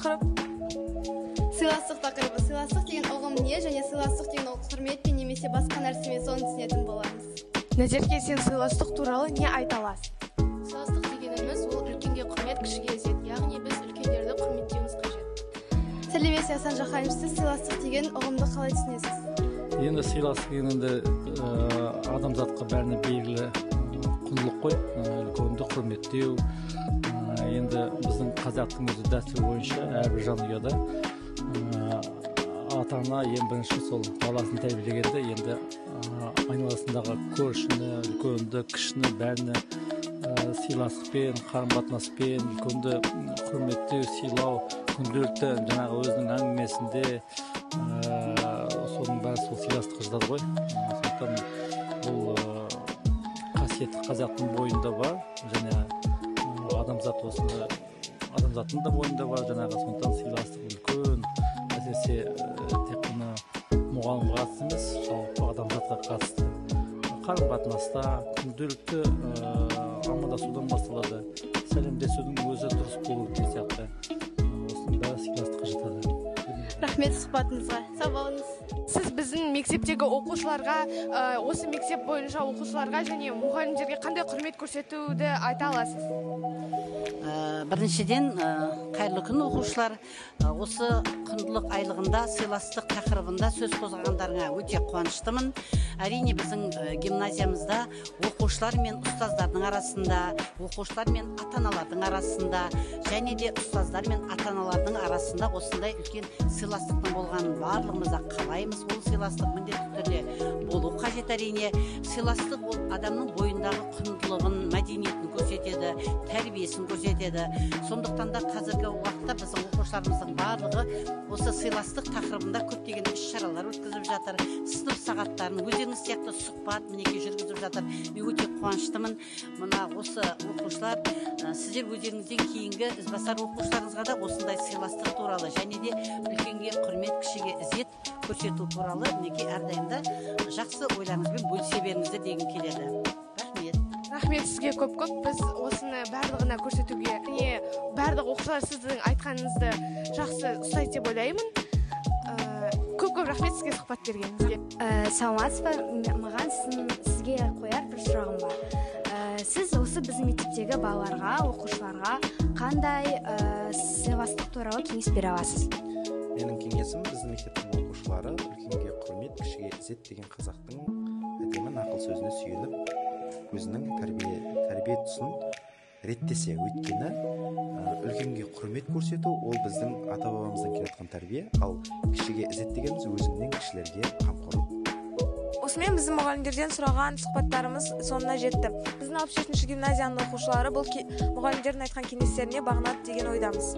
тақырып? Сыйластық тақырыбы. Сыйластық деген ұғым не және сыйластық деген ол құрмет пен немесе басқа нәрсемен, соны түсінетін боламыз. Назерке, сен сыйластық туралы не айта аласың? Сыйластық дегеніміз ол үлкенге құрмет, кішіге ізет. Яғни біз үлкендерді құрметтеуіміз қажет. Сәлеметсіз, Асан ханым, сіз сыйластық деген ұғымды қалай түсінесіз? Енді сыйластық деген енді адамзатқа бәріне белгілі құндылық қой. Үлкенді құрметтеу. Енді біздің қазақтың өзі дәстүр бойынша әрбір жанұяда ата-ана ең бірінші сол баласын тәрбиелегенде енді айналасындағы көршіні, үлкенді, кішіні бәріне сыйластықпен, қарым-қатынаспен, үлкенді құрметтеу, сыйлау, күнделікті жаңағы өзінің әңгімесінде соның бәрі сол сыйластыққа жатады ғой. Сондықтан бұл қасиет қазақтың бойында бар және адамзат осыны адамзаттың да бойында бар жаңағы. Сондықтан сыйластық үлкен, әсіресе тек қана мұғалімге қатысты емес, жалпы адамзатқа қатысты қарым қатынаста күнделікті амандасудан басталады, сәлемдесудің өзі дұрыс болу деген сияқты. Осының бәрі сыйластыққа жатады. Рахмет сұхбатыңызға, сау болыңыз. Сіз біздің мектептегі оқушыларға, осы мектеп бойынша оқушыларға және мұғалімдерге қандай құрмет көрсетуді айта аласыз? Біріншіден, қайырлы күн, оқушылар. Осы құндылық айлығында сыйластық тақырыбында сөз қозғағандарыңа өте қуаныштымын. Әрине, біздің гимназиямызда оқушылар мен ұстаздардың арасында, оқушылар мен ата аналардың арасында және де ұстаздар мен ата аналардың арасында осындай үлкен сыйластықтың болғанын барлығымыз да қалаймыз. Ол сыйластық міндетті түрде болу қажет. Әрине, сыйластық ол адамның бойындағы құндылығын, мәдениетін көрсетеді, тәрбиесін көрсетеді. Сондықтан да қазіргі уақытта біздің оқушыларымыздың барлығы осы сыйластық тақырыбында көптеген іс шаралар өткізіп жатыр, сынып сағаттарын, өздеріңіз сияқты сұхбат мінекей жүргізіп жатыр. Мен өте қуаныштымын. Мына осы оқушылар, сіздер өздеріңізден кейінгі ізбасар оқушыларыңызға да осындай сыйластық туралы және де үлкенге құрмет, кішіге ізет көрсету туралы мінекей әрдайым да жақсы ойларыңызбен бөлісе беріңіздер дегім келеді. Рахмет. Рахмет сізге көп көп. Біз осыны барлығына көрсетуге не барлық оқушылар сіздің айтқаныңызды жақсы ұстайды деп ойлаймын. Көп көп рахмет сізге сұхбат бергеніңізге. Саламатсыз ба? Маған сізге қояр бір сұрағым бар. Сіз осы біздің мектептегі балаларға, оқушыларға қандай сыйластық туралы кеңес бере аласыз? Менің кеңесім: біздің мектептің оқушылары үлкенге құрмет, кішіге ізет деген қазақтың әдемі нақыл сөзіне сүйеніп, өзінің тәрбие тұсын реттесе. Өйткені үлкенге құрмет көрсету ол біздің ата бабамыздан келе жатқан тәрбие, ал кішіге ізет дегеніміз өзіңнен кішілерге қамқорлық. Осымен біздің мұғалімдерден сұраған сұхбаттарымыз соңына жетті. Біздің 64-гимназияның оқушылары бұл мұғалімдердің айтқан кеңестеріне бағынады деген ойдамыз.